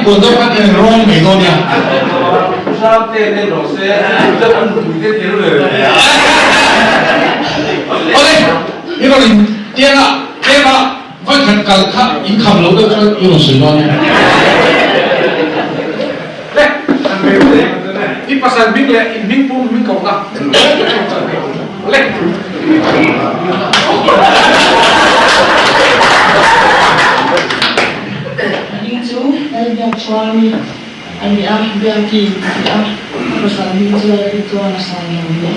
inkuah deuh khan in rawng mai dawn nia. Awle, i rawn in tiang a, tlem a vawikhat kal kha in kham lo deuh chuan i rawn sawi dawn nia. Le, i pasal hming leh in hming pum hming kohna. Le. Hming chu Lalbiakchhuani a ni a, Biaki a ti a, a pasal hming chu Lalrituan a sawi lo ni.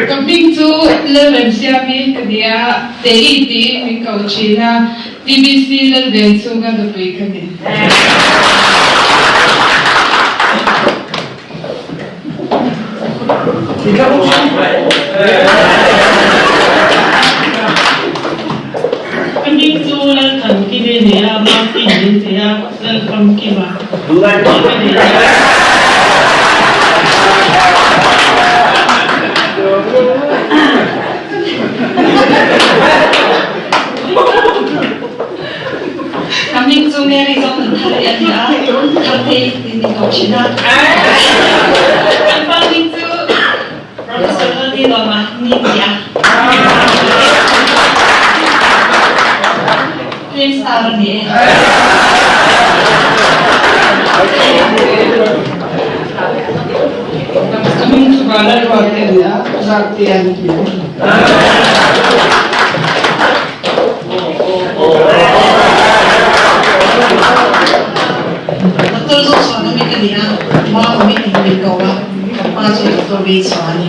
Ka hming chu Lalremsiami ka ni a, Tei tiin min ko thin a, TBC Lalven chhunga nupui ka ni. Ka hming chu Lalthankimi a ni a, Mafin min ti a, Lalfamkima tih ka ni a. Ka hming chu Mary Zawng Thari a ni a, Thartei tiin min ko thin a. Kan pa hming chu Professor Lalti Lawma ni ti a. Film star a ni e. Ka hming chu Vanlalruati a ni a, Zakte an ti. Doctor zawk chhuan awm i ka ni a, ma awm i tih min ko a, ka pa chu Doctor Wei chhuah a ni.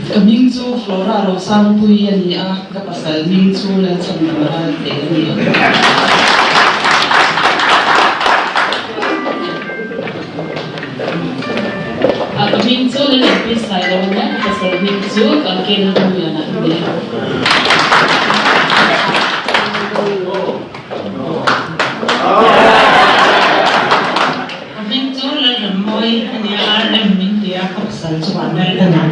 Ka hming chu Flora Rosangpuii a ni a, ka pasal hming chu Lalchhandam Ralte a ni. Ka hming chu Lalengpui Sailo a ni a, ka pasal hming chu Kalkena Hmuliana a ni. Ka hming chu Lalrammawi a nia, RM min ti a, ka pasal chu a nal a ni.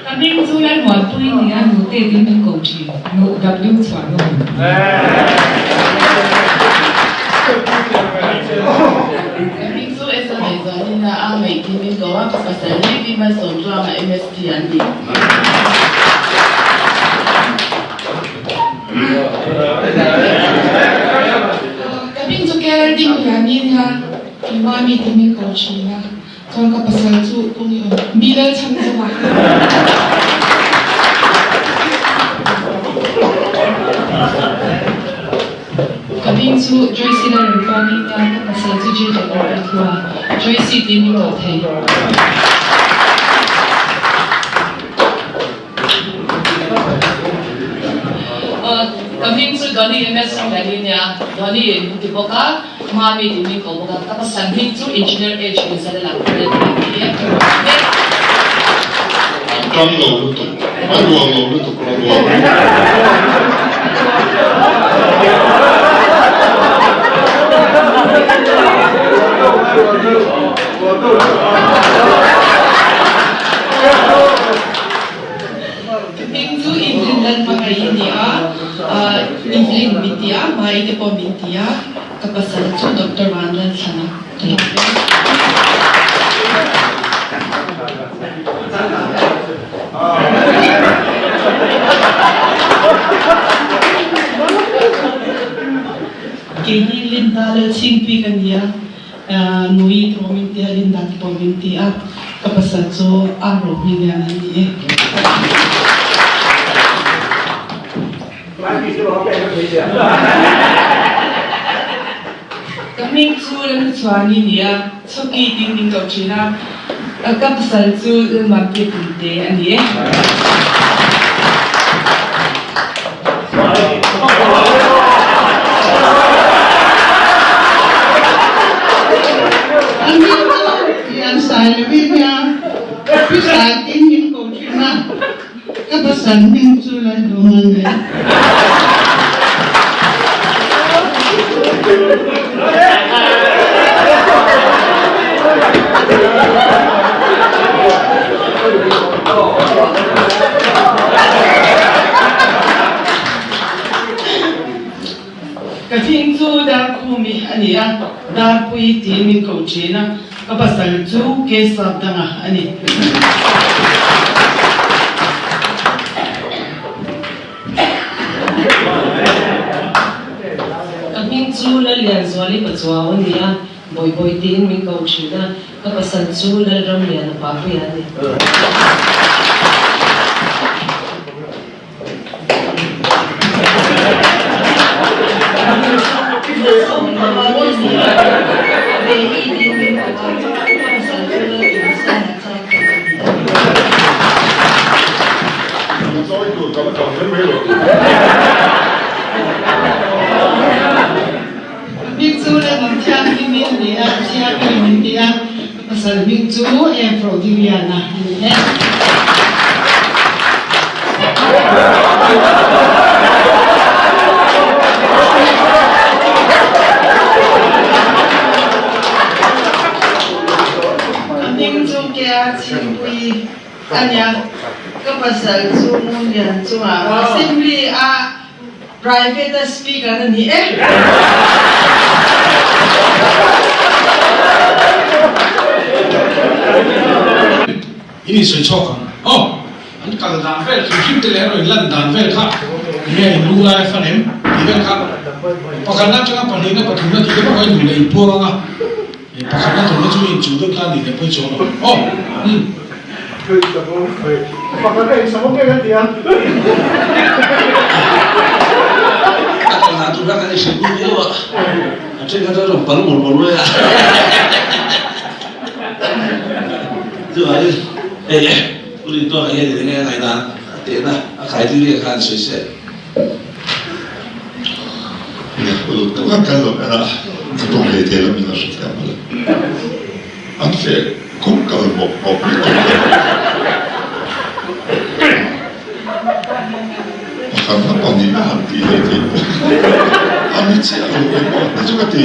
Ka hming chu Lalmuanpui a nia, Nute tin min ko thin, Nu W chhuah nu. Ka hming chu Esa Ngaihzualina a, Ngaih tin min ko a, ka pasal hi Pi Malsawmtluanga MST an ni. Ka hming chu Ker ding hian in a Mami ti min ko thin a, chuan ka pasal chu kawng i awm mi lal chhan zawk a. Ka hming chu Joyce Lalremtluangi nia, ka pasal chu JW Thua, Joyce ti min ko thei. Ka hming chu Donny MS Ramlani nia, Donny min ti bawk a, Mami tih min ko bawk a, ka pasal hming chu Engineer H Rizal a lang a ni e. An ṭang lo lutuk, a nuam lo lutuk la nuam. Ka hming chu Evelyn Lalhmangaih i ni a, Evelyn min ti a, Mai te pawh min ti a, ka pasal chu Doctor Vanlalthlana ka lo ni. Kei hi Linda Lalchhingpui ka ni a. Nui te pawh min ti a, Linda te pawh min ti a, ka pasal chu a ro hming hian an ni e. Ka hming chu Lalhnuchhuani ni a, Chhawki tiin min ko thin a, ka pasal chu Lalmuanpui Punte a ni e. Sailovi nia Pi Saitin min ko thin a, ka pasal hming chu Lalduhawm a ni. Ka hming chu Darkhumi a ni a, Darpui tiin min ko thin a, ka pasal chu Kesap danga a ni. Ka hming chu Lallianzuali Pachuau a ni a, Bawibawi tiin min ko thin a, ka pasal chu Lalramliana Papuia a ni. Hming chu Lalnam Thianghlim in a ni a, Thianghlim min ti a, ka pasal hming chu Efrodiliana a ni e. Ka hming chu Kea Chhingpuii a nia, ka pasal chu Ngunlian chungah Assembly a Private a speaker a ni e. In insawi chhuak ang aw. An kal dan vel hrim hrim te leh an rawn lan dan vel kha enge in lu lai a fan em tih vel kha pakhatna atanga pahnihna pathumna tih te pawh kha in duh leh in puang ang a, pakhatna thumna chu in chu deuh kha a nih leh pawi chuang lo aw. Umm. A kal dan tur kha kan inhrilh bik viau a, a then kha chuan rawn pal mawlh mawlh mai a. Chuvangin hei Pu Rintuanga hian eng nge a ngaihdan a tehna a criteria kha an sawi se. Uluk deuh khan kan lo en a, ka tawng hlei thei lo min lo hrethiam a le. An feh kawng kal bawk bawk lutuk lo. Pakhatna pahnihna han tih hlei theih pawh a ni chiah lo engmaw te chu ka ti.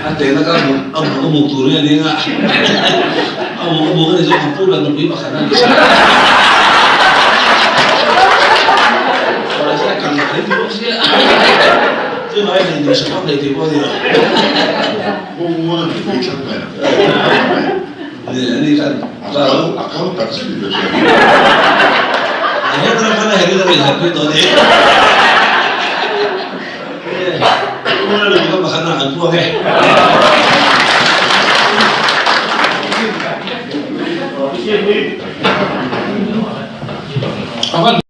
A tehna kha a buk a buk tur hi a ni a, a buk a buk a ni chu an pu ber nupui pakhat a ni. Mahse a kal lo thei tih bawk sia, chuvangin hei duhsak vak nei tih pawh a ni lo. Kawngmual a nupui thlang mai a. Ani khan a kal tak zet in ka hria. A header khan a header a rawn inherpui tawh a ni.